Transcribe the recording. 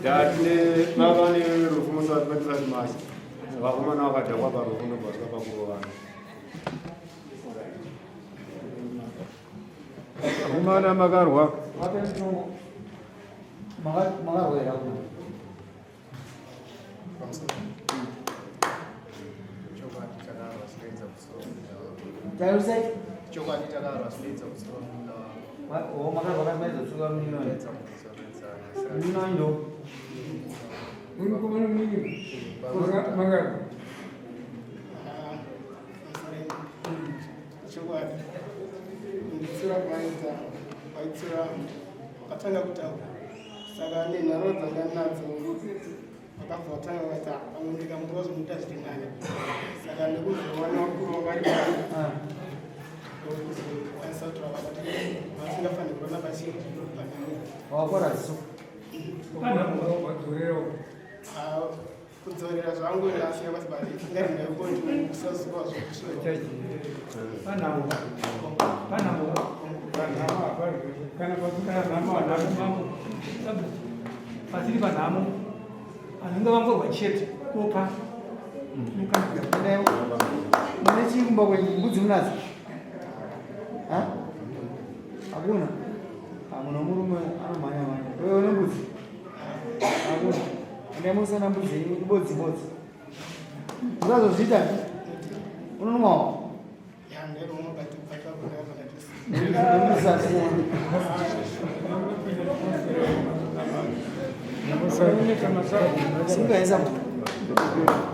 Ndati baba nerufu musati matisati machi vakomana vakadhakwa parufu ndobva vasvika pakurovana. Vakomana makarwa. Makarwa here vakomana? Chokwadi takarwa zvinoedza kutsiva munda wangu. Makarwa zvinoedza kutsiva munda wangu. Munda Makarwa. Chokwadi. Nditsura kwaita waitsura wakatanga kutaura saka nenharo dzanga nadzo vakabva vatanga vaita pamwe ndikamurova zvinoita zviri nani saka nekuzowana vakuru vari ndokuzokwanisa kutora vabata vasingafaniri kurona pachi panhamo. Wakora ziso. Kudzorera zvangu ndasiya basi basi ngari ndaikoti kusazuva zvokuswera. Panhamo. Panhamo. Panhamo hapari. Kana pasina nhamo hanhamo mambo. Pasiri panhamo. Anenge vangorwa chete kopa. Mune chii kumba kwenyu? Mbudzi munadzo? Ha? Hakuna? Hamuna murume anomhanya mhanya. Wewe une mbudzi? Hakuna. Endai mosana mbudzi yenyu ibodzi bodzi. Usazozviita. Unonomwawo? Simuka yesa.